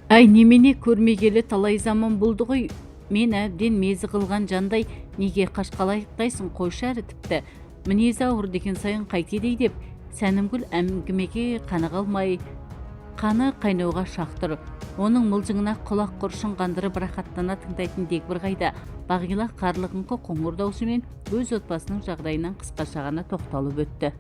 Әй, немене, көрмегелі талай заман болды ғой. Мен әбден мезі қылған жандай неге қашқалақтайсың? Қойшы әрі, тіпті мінезі ауыр деген сайын қайтеді деп Сәнімгүл әңгімеге қаны қалмай, қаны қайнауға шақ тұр. Оның мылжыңына құлақ құрышын қандырып, рахаттана тыңдайтын дегбір қайда? Бағила қарлығыңқы қоңыр даусымен өз отбасының жағдайынан қысқаша ғана тоқталып өтті.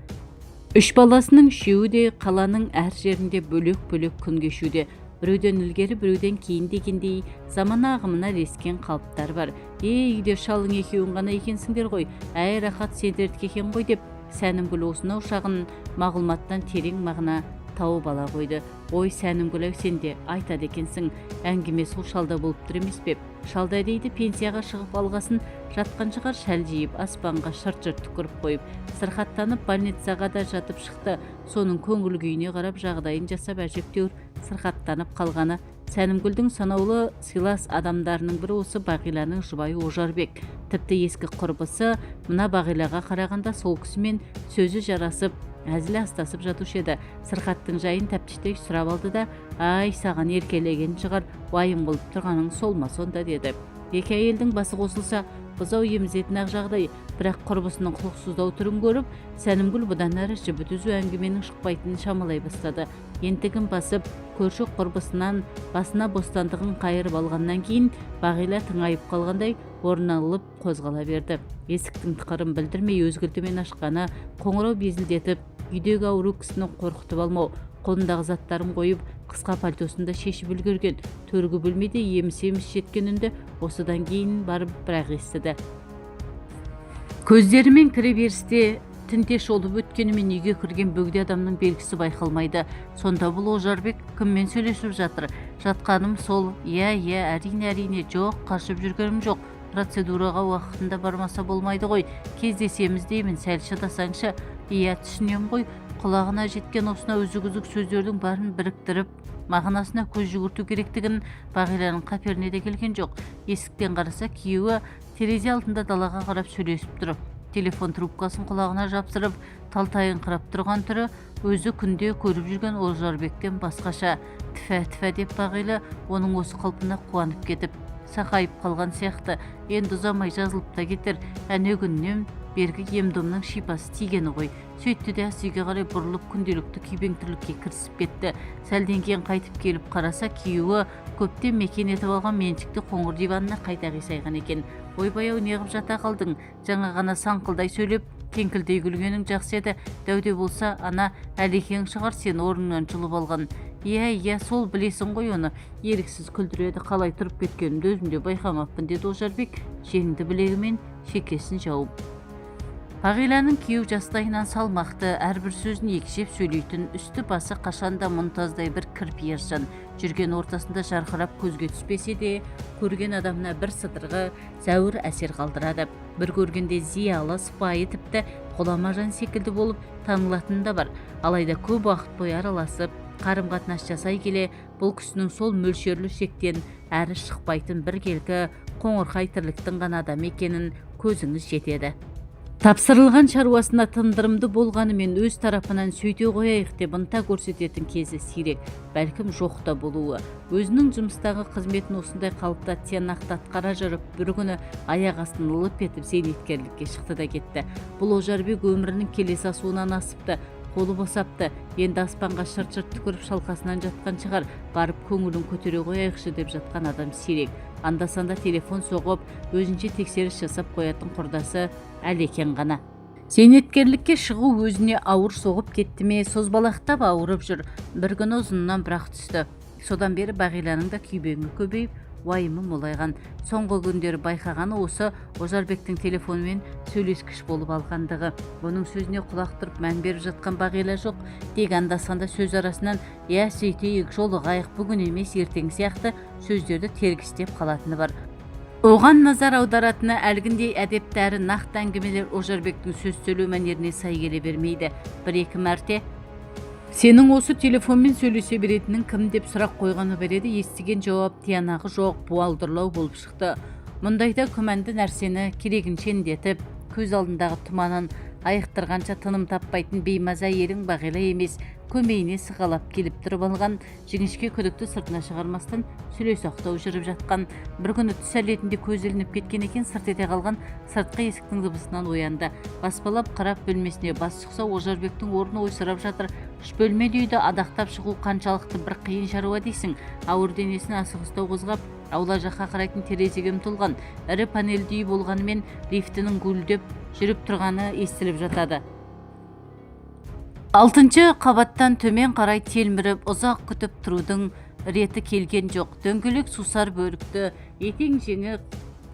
Үш баласының үшеуі де қаланың әр жерінде бөлек-бөлек күн кешуде. Біреуден ілгері, біреуден кейін дегендей, замана ағымына ілескен қалыптар бар. «Е, үйде шалың екеуің ғана екенсіңдер ғой. Әй, рахат сендердікі екен ғой», – деп Сәнімгүл осынау шағын мағлұматтан терең мағына тауып ала қойды. «Ой, Сәнімгүл ау, сен де айтады екенсің. Әңгіме сол шалда болып тұр емес пе? Шалда дейді, пенсияға шығып алғасын жатқан шығар шәлжиіп, аспанға шырт-шырт түкіріп қойып. Сырқаттанып, больницаға да жатып шықты. Соның көңіл күйіне қарап жағдайын жасап, әжептәуір сырқаттанып қалғаны». Сәнімгүлдің санаулы сыйлас адамдарының бірі осы Бағиланың жұбайы Ожарбек. Тіпті ескі құрбысы мына Бағилаға қарағанда сол кісімен сөзі жарасып, әзіл астасып жатушы еді. Сырқаттың жайын тәптіштей сұрап алды да: «Ай, саған еркелеген шығар, уайым қылып тұрғаның сол ма сонда?» – деді. Екі әйелдің басы қосылса, бұзау емізетін ақ жағдай. Бірақ құрбысының құлықсыздау түрін көріп, Сәнімгүл бұдан әрі жібі түзу әңгіменің шықпайтынын шамалай бастады. Ентігін басып, көрші құрбысынан басына бостандығын қайырып алғаннан кейін Бағила тыңайып қалғандай орнынан алып қозғала берді. Есіктің тықырын білдірмей өз кілтімен ашқаны, қоңырау безілдетіп, үйдегі ауру кісіні қорқытып алмау. Қолындағы заттарын қойып, қысқа пальтосын да шешіп үлгерген. Төргі бөлмеде еміс-еміс жеткен үнді осыдан кейін барып бірақ естіді. Көздерімен кіре берісте тінте шолып өткенімен, үйге кірген бөгде адамның белгісі байқалмайды. Сонда бұл Ожарбек кіммен сөйлесіп жатыр? «Жатқаным сол, иә, әрине, әрине. Жоқ, қашып жүргенім жоқ. Процедураға уақытында бармаса болмайды ғой. Кездесеміз деймін, сәл шыдасаңшы. Иә, түсінем ғой». Құлағына жеткен осынау үзік-үзік сөздердің барын біріктіріп, мағынасына көз жүгірту керектігін Бағиланың қаперіне де келген жоқ. Есіктен қараса, күйеуі терезе алдында далаға қарап сөйлесіп тұр. Телефон трубкасын құлағына жапсырып, талтайыңқырап тұрған түрі өзі күнде көріп жүрген Ожарбектен басқаша. «Тіфә, тіфә», – деп Бағила оның осы қалпына қуанып кетіп, сақайып қалған сияқты. Енді ұзамай жазылып та кетер. Әнеугүннен бергі ем-домның шипасы тигені ғой. Сөйтті де, ас үйге қарай бұрылып, күнделікті күйбең тірлікке кірісіп кетті. Сәлден кейін қайтып келіп қараса, күйеуі көптен мекен етіп алған меншікті қоңыр диванына қайта қисайған екен. «Ойбай-ау, неғып жата қалдың? Жаңа ғана саңқылдай сөйлеп, кеңкілдей күлгенің жақсы еді. Дәуде болса, ана Әлекең шығар сені орныңнан жұлып алған». Иә, сол, білесің ғой, оны еріксіз күлдіреді. Қалай тұрып кеткенімді өзім де байқамаппын», – деді Ожарбек жеңді білегімен шекесін жауып. Бағиланың күйеу жастайынан салмақты, әрбір сөзін екшеп сөйлейтін, үсті басы қашанда мұнтаздай бір кірпі ержан. Жүрген ортасында жарқырап көзге түспесе де, көрген адамына бір сыдырғы зәуір әсер қалдырады. Бір көргенде зиялы, сыпайы, тіпті ғұлама жан секілді болып танылатыны да бар. Алайда көп уақыт бойы араласып, қарым қатынас жасай келе, бұл кісінің сол мөлшерлі шектен әрі шықпайтын біркелкі қоңырқай тірліктің ғана адамы екенін көзіңіз жетеді. Тапсырылған шаруасына тындырымды болғанымен, өз тарапынан сөйте қояйық деп ынта көрсететін кезі сирек, бәлкім, жоқ та болуы. Өзінің жұмыстағы қызметін осындай қалыпта тиянақты атқара жүріп, бір күні аяқ астын лып етіп зейнеткерлікке шықты да кетті. Бұл Ожарбек өмірінің келесі асуынан асыпты, қолы босапты. Енді аспанға шырт-шырт түкіріп, шалқасынан жатқан шығар, барып көңілін көтере қояйықшы деп жатқан адам сирек. Анда-санда телефон соғып, өзінше тексеріс жасап қоятын құрдасы Әлекең ғана. Зейнеткерлікке шығу өзіне ауыр соғып кетті ме, созбалақтап ауырып жүр. Бір күні ұзынынан бірақ түсті. Содан бері Бағиланың да күйбеңі көбейіп, уайымы молайған. Соңғы күндері байқағаны осы Ожарбектің телефонымен сөйлескіш болып алғандығы. Оның сөзіне құлақ түріп, мән беріп жатқан Бағила жоқ. Тек анда-санда сөз арасынан «иә, сөйтейік, жолығайық, бүгін емес, ертең» сияқты сөздерді тергістеп қалатыны бар. Оған назар аударатыны әлгіндей әдепті әрі нақты әңгімелер Ожарбектің сөз сөйлеу мәнеріне сай келе бермейді. Бір екі мәрте «Сенің осы телефонмен сөйлесе беретінің кім?» деп сұрақ қойғаны бар еді, естіген жауап тиянағы жоқ, буалдырлау болып шықты. Мұндайда күмәнді нәрсені керегінше індетіп, көз алдындағы тұманын айықтырғанша тыным таппайтын беймаза әйелің Бағила емес. Көмейіне сығалап келіп тұрып алған. Жіңішке күдікті сыртына шығармастан сүлесоқтау жүріп жатқан. Бір күні түс әлетінде көзі ілініп кеткен екен, сырт ете қалған сыртқы есіктің дыбысынан оянды. Баспалап қарап, бөлмесіне бас сұқса, Ожарбектің орны ойсырап жатыр. Үш бөлмелі үйді адақтап шығу қаншалықты бір қиын шаруа дейсің. Ауыр денесін асығыстау қозғап, аула жаққа қарайтын терезеге ұмтылған. Ірі панельді үй болғанымен, лифтінің гуілдеп жүріп тұрғаны естіліп жатады. Алтыншы қабаттан төмен қарай телміріп, ұзақ күтіп тұрудың реті келген жоқ. Дөңгелек сусар бөрікті, етең жеңі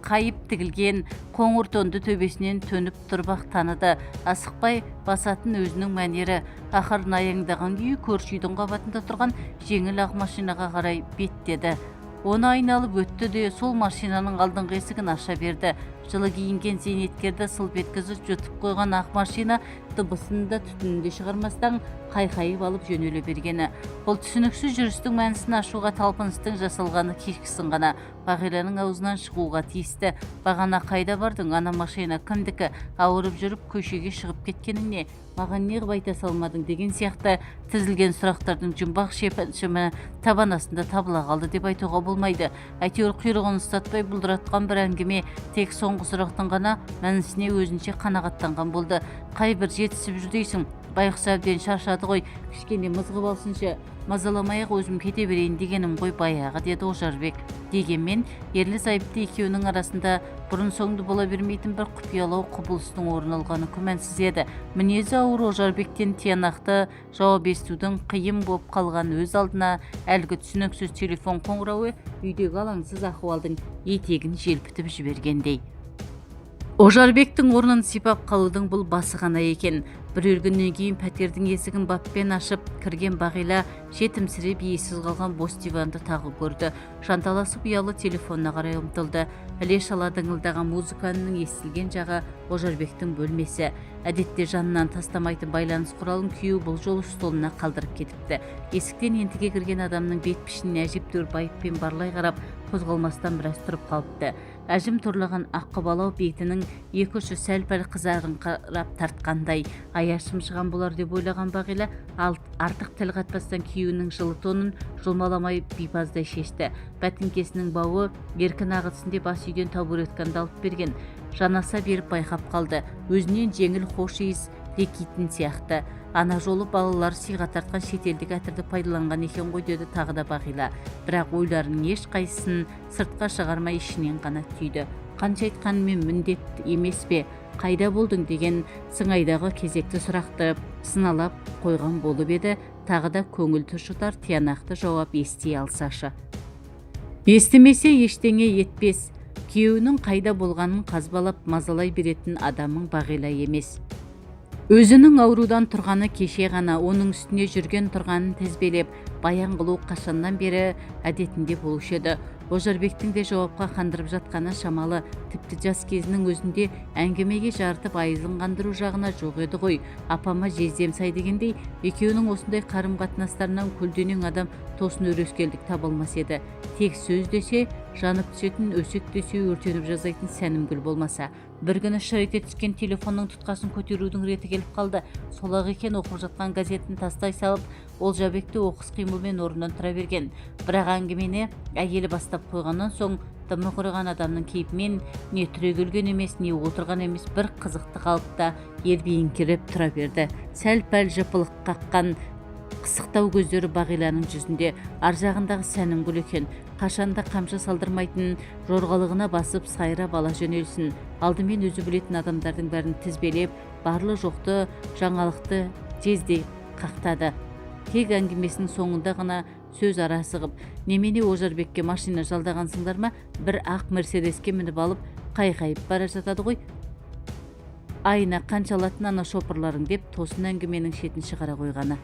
қайып тігілген қоңыр тонды төбесінен төніп тұрып-ақ таныды. Асықпай басатын өзінің мәнері. Ақырын аяңдаған күйі көрші үйдің қабатында тұрған жеңіл ақ машинаға қарай беттеді. Оны айналып өтті де, сол машинаның алдыңғы есігін аша берді. Жылы киінген зейнеткерді сылп еткізіп жұтып қойған ақ машина дыбысын да, түтінін де шығармастан қайқайып алып жөнеле бергені. Бұл түсініксіз жүрістің мәнісін ашуға талпыныстың жасалғаны кешкісін ғана Бағиланың аузынан шығуға тиісті. «Бағана қайда бардың? Ана машина кімдікі? Ауырып жүріп көшеге шығып кеткенің не? Маған неғып айта салмадың?» деген сияқты тізілген сұрақтардың жұмбақ шешімі табан астында табыла қалды деп айтуға болмайды. Әйтеуір, құйрығын ұстатпай бұлдыратқан бір әңгіме. Тек соңғы сұрақтың ғана мәнісіне өзінше қанағаттанған болды. «Қай бір жетісіп жүр дейсің? Байғұс әбден шаршады ғой, кішкене мызғып алсыншы. Мазаламай-ақ өзім кете берейін дегенім ғой баяғы», — деді Ожарбек. Дегенмен ерлі зайыпты екеуінің арасында бұрын-соңды бола бермейтін бір құпиялау құбылыстың орын алғаны күмәнсіз еді. Мінезі ауыр Ожарбектен тиянақты жауап естудің қиын боп қалған өз алдына, әлгі түсініксіз телефон қоңырауы үйдегі алаңсыз ахуалдың етегін желпітіп жібергендей. Ожарбектің орнын сипап қалудың бұл басы ғана екен. Бірер күннен кейін пәтердің есігін баппен ашып кірген Бағила жетімсіреп, иесіз қалған бос диванды тағы көрді. Жанталасып ұялы телефонына қарай ұмтылды. Іле шала дыңылдаған музыканың естілген жағы Ожарбектің бөлмесі. Әдетте жанынан тастамайтын байланыс құралын күйеуі бұл жолы столына қалдырып кетіпті. Есіктен ентіге кірген адамның бет пішініне әжептәуір байыппен барлай қарап, қозғалмастан біраз тұрып қалыпты. Әжім торлаған аққұбалау бетінің екі ұшы сәл-пәл қызарыңқырап тартқандай. Аяз шымшыған болар деп ойлаған Бағила артық тіл қатпастан күйеуінің жылы тонын жұлмаламай, бипаздай шешті. Бәтіңкесінің бауы еркін ағытсын деп ас үйден табуретканы алып берген. Жанаса беріп байқап қалды, өзінен жеңіл хош иіс лекитін сияқты. «Ана жолы балалар сыйға тартқан шетелдік әтірді пайдаланған екен ғой», — деді тағы да Бағила. Бірақ ойларының ешқайсысын сыртқа шығармай, ішінен ғана түйді. Қанша айтқанымен, міндет емес пе? «Қайда болдың?» деген сыңайдағы кезекті сұрақты сыналап қойған болып еді, тағы да көңіл түршітар тиянақты жауап ести алсашы. Естімесе, ештеңе етпес. Күйеуінің қайда болғанын қазбалап, мазалай беретін адамың Бағила емес. Өзінің аурудан тұрғаны кеше ғана, оның үстіне жүрген тұрғанын тізбелеп баян қылу қашаннан бері әдетінде болушы еді. Ожарбектің де жауапқа қандырып жатқаны шамалы. Тіпті жас кезінің өзінде әңгімеге жарытып, айызын қандыру жағына жоқ еді ғой. Апама жездем сай дегендей, екеуінің осындай қарым қатынастарынан көлденең адам тосын өрескелдік таба алмас еді. Тек сөз десе жанып түсетін, өсек десе өртеніп жаздайтын Сәнімгүл болмаса. Бір күні шыр ете түскен телефонның тұтқасын көтерудің реті келіп қалды. Сол-ақ екен, оқып жатқан газетін тастай салып, Олжабек те оқыс қимылмен орнынан тұра берген. Бірақ әңгімені әйелі бастап қойғаннан соң, дымы құрыған адамның кейпімен не түрегелген емес, не отырған емес, бір қызықты қалыпта ербиіңкіреп тұра берді. Сәл-пәл жыпылық қаққан қысықтау көздері Бағиланың жүзінде. Ар жағындағы Сәнімгүл екен. Қашанда қамшы салдырмайтын жорғалығына басып, сайрап ала жөнелсін. Алдымен өзі білетін адамдардың бәрін тізбелеп, барлы жоқты жаңалықты жездей қақтады. Тек әңгімесінің соңында ғана сөз арасы қып: «Немене, Ожарбекке машина жалдағансыңдар ма? Бір ақ Мерседеске мініп алып қайқайып бара жатады ғой. Айына қанша алатын ана шопырларың?» — деп тосын әңгіменің шетін шығара қойғаны.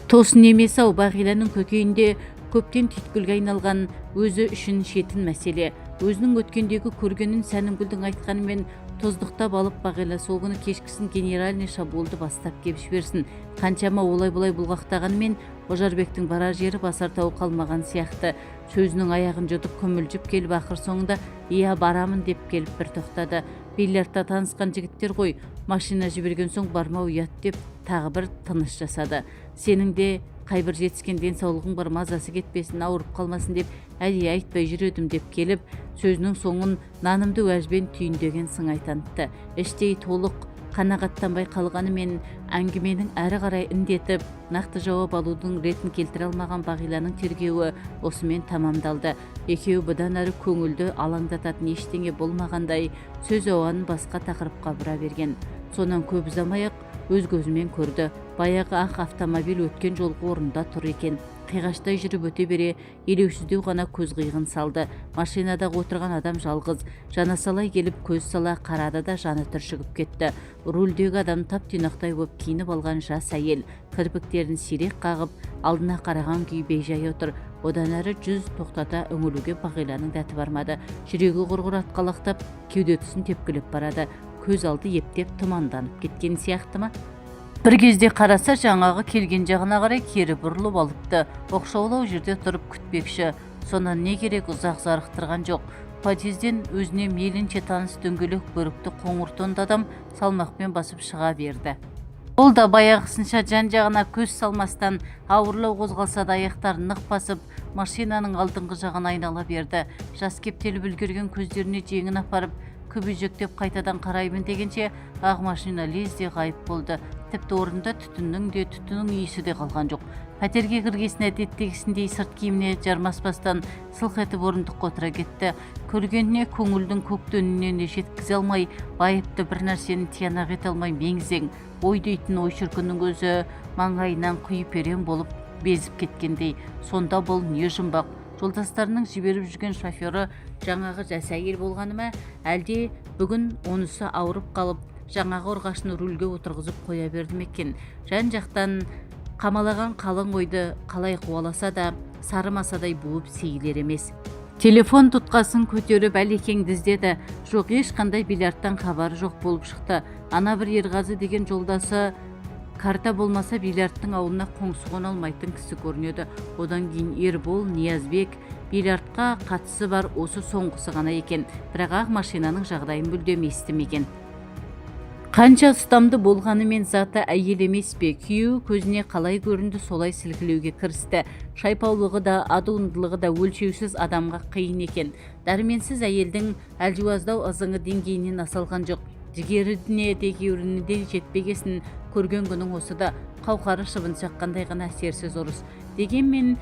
Тосын емес-ау, Бағиланың көкейінде көптен түйткілге айналған өзі үшін шетін мәселе. Өзінің өткендегі көргенін Сәнімгүлдің айтқанымен тұздықтап алып, Бағила сол күні кешкісін генеральный шабуылды бастап кеп жіберсін. Қаншама олай-бұлай бұлғақтағанымен, Ожарбектің барар жері, басар тауы қалмаған сияқты. Сөзінің аяғын жұтып, күмілжіп келіп, ақыр соңында «Иә, барамын» деп келіп бір тоқтады. Бильярдта танысқан жігіттер ғой, машина жіберген соң бармау ұят деп тағы бір тыныш жасады. Сенің де қайбір жетіскен денсаулығың бар, мазасы кетпесін, ауырып қалмасын деп әдейі айтпай жүр едім деп келіп, сөзінің соңын нанымды уәжбен түйіндеген сыңай танытты. Іштей толық қанағаттанбай қалғанымен, әңгіменің әрі қарай індетіп, нақты жауап алудың ретін келтіре алмаған Бағиланың тергеуі осымен тамамдалды. Екеуі бұдан әрі көңілді алаңдататын ештеңе болмағандай сөз ауанын басқа тақырыпқа бұра берген. Сонан көп ұзамай-ақ өз көзімен көрді: баяғы ақ автомобиль өткен жолғы орнында тұр екен. Қиғаштай жүріп өте бере, елеусіздеу ғана көз қиығын салды. Машинадағы отырған адам жалғыз. Жанасалай келіп, көз сала қарады да, жаны түршігіп кетті. Рульдегі адам тап-тұйнақтай боп киініп алған жас әйел, кірпіктерін сирек қағып, алдына қараған күй бейжай отыр. Одан әрі жүз тоқтата үңілуге Бағиланың дәті бармады. Жүрегі құрғыр атқалақтап, кеуде тұсын тепкілеп барады. Көз алды ептеп тұманданып кеткен сияқты ма? Бір кезде қараса, жаңағы келген жағына қарай кері бұрылып алыпты. Оқшаулау жерде тұрып күтпекші. Сонан не керек, ұзақ зарықтырған жоқ. Подъезден өзіне мейлінше таныс дөңгелек бөрікті, қоңыр тонды адам салмақпен басып шыға берді. Ол да баяғысынша жан-жағына көз салмастан, ауырлау қозғалса да, аяқтарын нық басып, машинаның алдыңғы жағын айнала берді. Жас кептеліп үлгерген көздеріне жеңін апарып, күбіжіктеп қайтадан қараймын дегенше, ақ машина лезде ғайып болды. Тіпті орнында түтіннің де, түтіннің иісі де қалған жоқ. Пәтерге кіргесін әдеттегісіндей сырт киіміне жармаспастан, сылқ етіп орындыққа отыра кетті. Көргеніне көңілдің көк дөненіне жеткізе алмай, байыпты бір нәрсені тиянақ ете алмай мең-зең. Ой дейтін ой шіркіннің өзі маңайынан құйып болып безіп кеткендей. Сонда бұл не жұмбақ? Жолдастарының жіберіп жүрген шофері жаңағы жас әйел болғаны ма, әлде бүгін онысы ауырып қалып, жаңағы ұрғашыны рульге отырғызып қоя берді ме екен? Жан-жақтан қамалаған қалың ойды қалай қуаласа да, сары масадай буып сейілер емес. Телефон тұтқасын көтеріп, Әлекеңді іздеді. Жоқ, ешқандай бильярдтан хабары жоқ болып шықты. Ана бір Ерғазы деген жолдасы карта болмаса, бильярдтың ауылына қоңсы қона алмайтын кісі көрінеді. Одан кейін Ербол, Ниязбек. Бильярдқа қатысы бар осы соңғысы ғана екен. Бірақ ақ машинаның жағдайын мүлдем естімеген. Қанша ұстамды болғанымен, заты әйел емес пе? Күйеуі көзіне қалай көрінді, солай сілкілеуге кірісті. Шайпаулығы да, адуындылығы да өлшеусіз адамға қиын екен. Дәрменсіз әйелдің әлжуаздау ызыңы деңгейінен аса алған жоқ. Жігеріне де, кеуіріне де жетпегесін, көрген күнің осы да, қауқары шыбын шаққандай ғана әсерсіз ұрыс. Дегенмен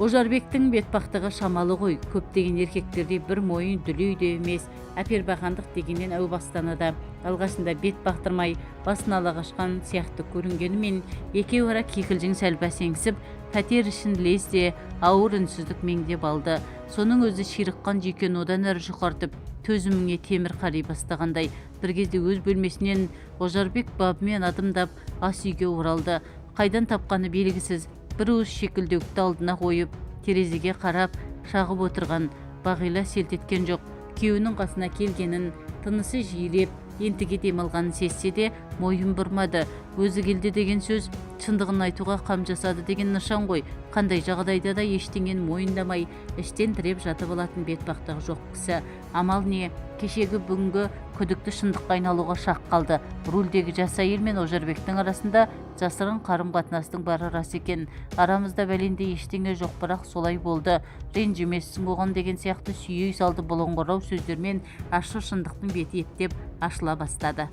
Ожарбектің бетбақтығы шамалы ғой. Көптеген еркектердей бір мойын дүлей де емес. Әпербақандық дегеннен әу бастан да алғашында бет бақтырмай, басын ала қашқан сияқты көрінгенімен, екеуара кикілжің сәл бәсеңсіп, пәтер ішін лезде ауыр үнсіздік меңдеп алды. Соның өзі ширыққан жүйкені одан әрі жұқартып, төзіміңе темір қари бастағандай. Бір кезде өз бөлмесінен Ожарбек бабымен адымдап ас үйге оралды. Қайдан тапқаны белгісіз бір уыс шекілдеуікті алдына қойып, терезеге қарап шағып отырған. Бағила селт еткен жоқ. Күйеуінің қасына келгенін, тынысы жиілеп, ентіге демалғанын сезсе де, мойын бұрмады. Өзі келді деген сөз шындығын айтуға қам жасады деген нышан ғой. Қандай жағдайда да ештеңені мойындамай, іштен тіреп жатып алатын бетбақтығы жоқ кісі. Амал не, кешегі бүгінгі күдікті шындыққа айналуға шақ қалды. Рульдегі жас әйел мен Ожарбектің арасында жасырын қарым-қатынастың бары рас екен. Арамызда бәлендей ештеңе жоқ, бірақ солай болды, ренжімессің оған деген сияқты сүйей салды бұлыңғырлау сөздермен ащы шындықтың беті ептеп ашыла бастады.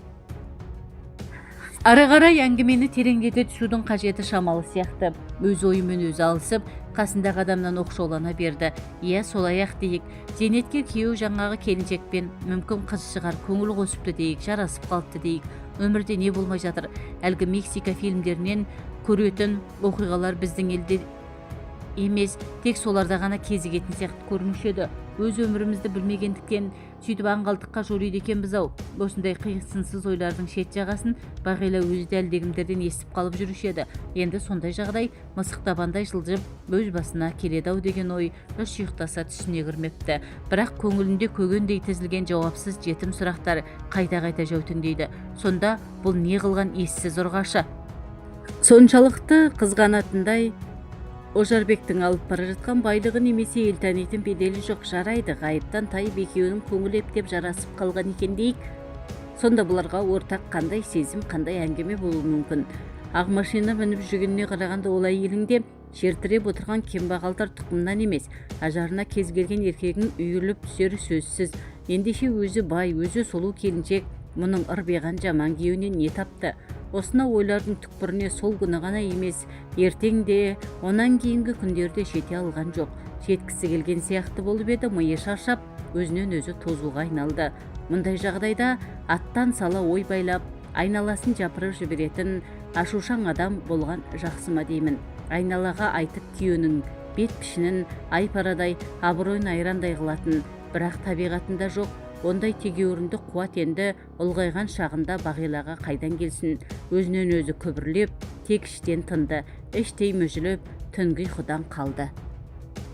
Ары қарай әңгімені тереңдете түсудің қажеті шамалы сияқты. Өз ойымен өзі алысып, қасындағы адамнан оқшаулана берді. Иә, солай-ақ дейік. Зейнеткер күйеуі жаңағы келіншекпен, мүмкін, қыз шығар, көңіл қосыпты дейік, жарасып қалыпты дейік. Өмірде не болмай жатыр? Әлгі Мексика фильмдерінен көретін оқиғалар біздің елде емес, тек соларда ғана кезігетін сияқты көрінуші еді. Өз өмірімізді білмегендіктен, сөйтіп аңғалдыққа жориды екенбіз-ау. Осындай қисынсыз ойлардың шет жағасын Бағила өзі де әлдекімдерден естіп қалып жүруші еді. Енді сондай жағдай мысық табандай жылжып өз басына келеді-ау деген ой үш ұйықтаса түсіне кірмепті. Бірақ көңілінде көгендей тізілген жауапсыз жетім сұрақтар қайта-қайта жәутеңдейді. Сонда бұл не қылған ессіз ұрғашы? Соншалықты қызғанатындай Ожарбектің алып бара жатқан байлығы немесе ел танитын беделі жоқ. Жарайды, ғайыптан тайып, екеуінің көңілі ептеп жарасып қалған екен дейік. Сонда бұларға ортақ қандай сезім, қандай әңгіме болуы мүмкін? Ақ машина мініп жүргеніне қарағанда, ол әйелің де жер тіреп отырған кембағалдар тұқымынан емес. Ажарына кез келген еркегің үйіріліп түсері сөзсіз. Ендеше өзі бай, өзі сұлу келіншек мұның ырбиған жаман күйеуінен не тапты? Осынау ойлардың түкпіріне сол күні ғана емес, ертең де, онан кейінгі күндерде жете алған жоқ. Жеткісі келген сияқты болып еді, миы шаршап, өзінен өзі тозуға айналды. Мұндай жағдайда аттан сала ой байлап, айналасын жапырып жіберетін ашушаң адам болған жақсы ма деймін. Айналаға айтып, күйеуінің бет пішінін ай парадай, абыройын айрандай қылатын. Бірақ табиғатында жоқ ондай тегеурінді қуат енді ұлғайған шағында Бағилаға қайдан келсін? Өзінен өзі күбірлеп, тек іштен тынды. Іштей мүжіліп, түнгі ұйқыдан қалды.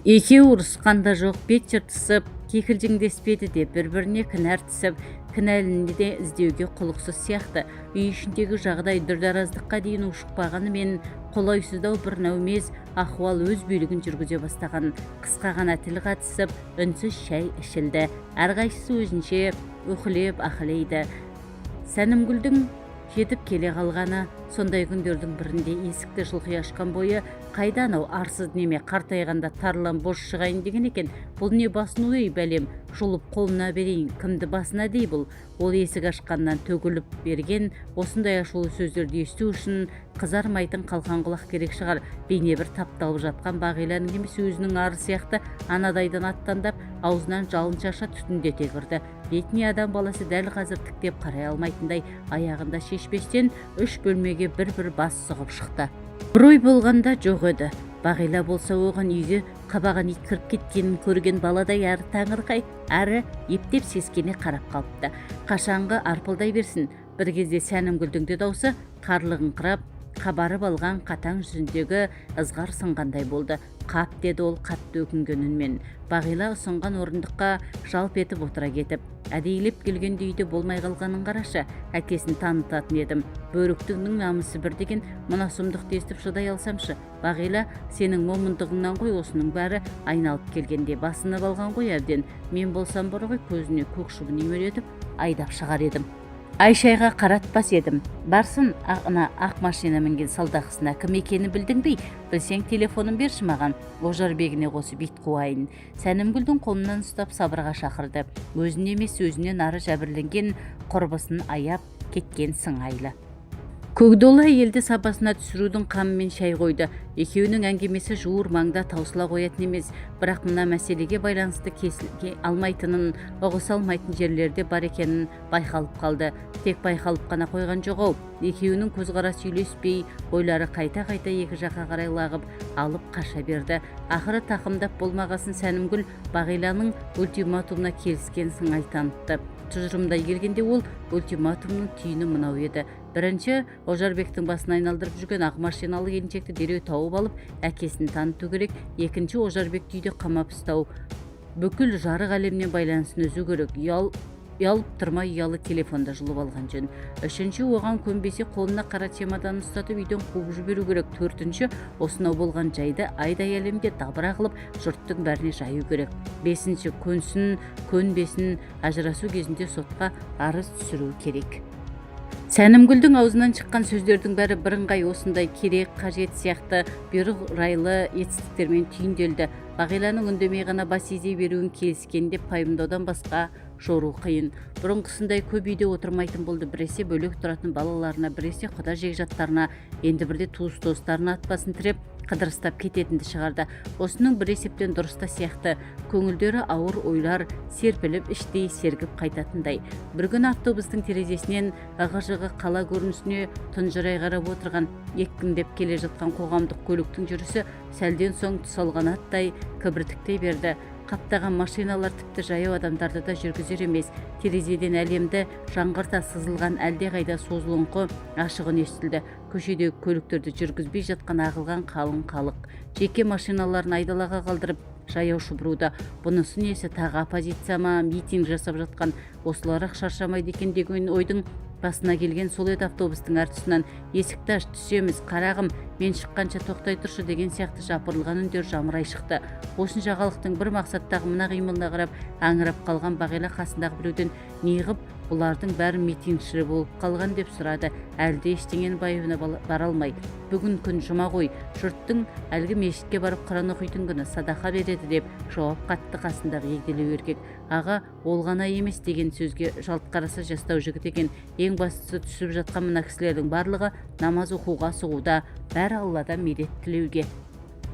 Екеуі ұрысқан да жоқ, бет жыртысып, кекілжіңдеспеді де. Бір-біріне кінә артысып, кінәліні де іздеуге құлықсыз сияқты. Үй ішіндегі жағдай дүрдараздыққа дейін ушықпағанымен, қолайсыздау бір нәумез ахуал өз билігін жүргізе бастаған. Қысқа ғана тіл қатысып, үнсіз шәй ішілді. Әрқайсысы өзінше уһілеп ахілейді. Сәнімгүлдің жетіп келе қалғаны сондай күндердің бірінде есікті жұлқи ашқан бойы: «Қайда анау арсыз неме? Қартайғанда тарлан бос шығайын деген екен. Бұл не басыну, ей, бәлем, жұлып қолына берейін, кімді басына дей бұл?» Ол есік ашқаннан төгіліп берген осындай ашулы сөздерді есту үшін қызармайтын қалқан құлақ керек шығар. Бейне бір тапталып жатқан Бағиланың емес, өзінің ары сияқты анадайдан аттандап, аузынан жалын шаша түтіндете кірді. Бетіне адам баласы дәл қазір тіктеп қарай алмайтындай, аяғында шешпестен үш бөлмеге бір-бір бас сұғып шықты. Бір ой болғанда жоқ еді. Бағила болса, оған үйге қабаған ит кіріп кеткенін көрген баладай әрі таңырқай, әрі ептеп сескене қарап қалыпты. Қашанғы арпылдай берсін? Бір кезде Сәнімгүлдің де даусы қарлығыңқырап, қабарып алған қатаң жүзіндегі ызғар сынғандай болды. «Қап», – деді ол қатты өкінген үнмен, Бағила ұсынған орындыққа жалп етіп отыра кетіп. «Әдейілеп келгенде үйде болмай қалғанын қарашы. Әкесін танытатын едім. Бөріктінің намысы бір деген мына сұмдықты естіп шыдай алсамшы. Бағила, сенің момындығыңнан ғой осының бәрі. Айналып келгенде басынып алған ғой әбден. Мен болсам бар ғой, көзіне көк шыбын үймелетіп айдап шығар едім, ай-шайға қаратпас едім. Барсын ана ақ машина мінген салдақысына. Кім екенін білдің бе? Білсең, телефонын берші маған, Ожарбегіне қосып ит қуайын». Сәнімгүлдің қолынан ұстап, сабырға шақырды. Өзін емес, өзінен ары жәбірленген құрбысын аяп кеткен сыңайлы. Көкдолы әйелді сабасына түсірудің қамымен шай қойды. Екеуінің әңгімесі жуыр маңда таусыла қоятын емес, бірақ мына мәселеге байланысты кесіле алмайтынын, ұғыса алмайтын жерлерде бар екенін байқалып қалды. Тек байқалып қана қойған жоқ-ау, екеуінің көзқарасы үйлеспей, ойлары қайта-қайта екі жаққа қарай лағып алып қаша берді. Ақыры тақымдап болмағасын, Сәнімгүл Бағиланың ультиматумына келіскен сыңай танытты. Тұжырымдай келгенде, ол ультиматумның түйіні мынау еді: бірінші, Ожарбектің басын айналдырып жүрген ақ машиналы келіншекті дереу тауып алып, әкесін таныту керек. Екінші, Ожарбекті үйде қамап ұстау, бүкіл жарық әлемнен байланысын үзу керек. Ұялып тұрмай, ұялы телефонды жұлып алған жөн. Үшінші, оған көнбесе, қолына қара чемоданын ұстатып, үйден қуып жіберу керек. Төртінші, осынау болған жайды айдай әлемде дабыра қылып, жұрттың бәріне жаю керек. Бесінші, көнсін, көнбесін, ажырасу кезінде сотқа арыз түсіру керек. Сәнімгүлдің аузынан шыққан сөздердің бәрі бірыңғай осындай керек, қажет сияқты бұйрық райлы етістіктермен түйінделді. Бағиланың үндемей ғана бас изей беруін келіскен деп пайымдаудан басқа жору қиын. Бұрынғысындай көп үйде отырмайтын болды. Біресе бөлек тұратын балаларына, біресе құда жекжаттарына, енді бірде туыс достарына ат басын тіреп, қыдырыстап кететінді шығарды. Осының бір есептен дұрыс та сияқты. Көңілдері ауыр ойлар серпіліп, іштей сергіп қайтатындай. Бір күні автобустың терезесінен ығы-жығы қала көрінісіне тұнжырай қарап отырған екпіндеп келе жатқан қоғамдық көліктің жүрісі сәлден соң тұсалған аттай кібіртіктей берді. Қаптаған машиналар тіпті жаяу адамдарды да жүргізер емес. Терезеден әлемді жаңғырта сызылған әлдеқайда созылыңқы ашық үн естілді. Көшедегі көліктерді жүргізбей жатқан ағылған қалың халық жеке машиналарын айдалаға қалдырып, жаяу шұбыруда. Бұнысы несі, тағы оппозиция ма митинг жасап жатқан? Осылар-ақ шаршамайды екен деген ойдың басына келген сол еді, автобустың әр тұсынан «Есікті аш, түсеміз, қарағым, мен шыққанша тоқтай тұршы» деген сияқты жапырылған үндер жамырай шықты. Осынша халықтың бір мақсаттағы мына қимылына қарап аңырап қалған Бағила қасындағы біреуден неғып Бұлардың бәрі митингшілер болып қалған, деп сұрады әлі де ештеңенің байыбына бара алмай. Бүгін күн жұма ғой, жұрттың әлгі мешітке барып құран оқитын күні, садақа береді, деп жауап қатты қасындағы егделеу еркек. Аға, ол ғана емес, деген сөзге жалт қараса, жастау жігіт екен. Ең бастысы, түсіп жатқан мына кісілердің барлығы намаз оқуға асығуда, бәрі Алладан медет тілеуге.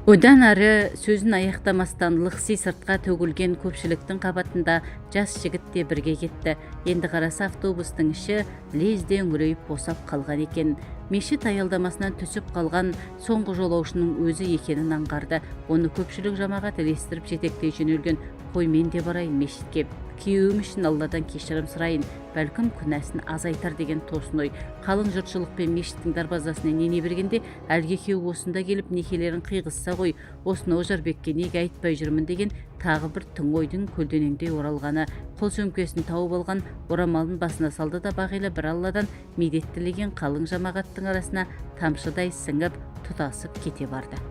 Одан ары сөзін аяқтамастан лықси сыртқа төгілген көпшіліктің қабатында жас жігіт те бірге кетті. Енді қараса, автобустың іші лезде үңірейіп босап қалған екен. Мешіт аялдамасынан түсіп қалған соңғы жолаушының өзі екенін аңғарды. Оны көпшілік жамағат ілестіріп, жетектей жөнелген. Қой, мен де барайын мешітке, күйеуім үшін Алладан кешірім сұрайын, бәлкім, күнәсін азайтар, деген тосын ой қалың жұртшылықпен мешіттің дарбазасына ене бергенде, әлгі екеуі осында келіп некелерін қиғызса ғой, осыны Ожарбекке неге айтпай жүрмін, деген тағы бір тың ойдың көлденеңдей оралғаны. Қол сөмкесін тауып алған орамалын басына салды да, Бағила бір Алладан медет тілеген қалың жамағаттың арасына тамшыдай сіңіп, тұтасып кете барды.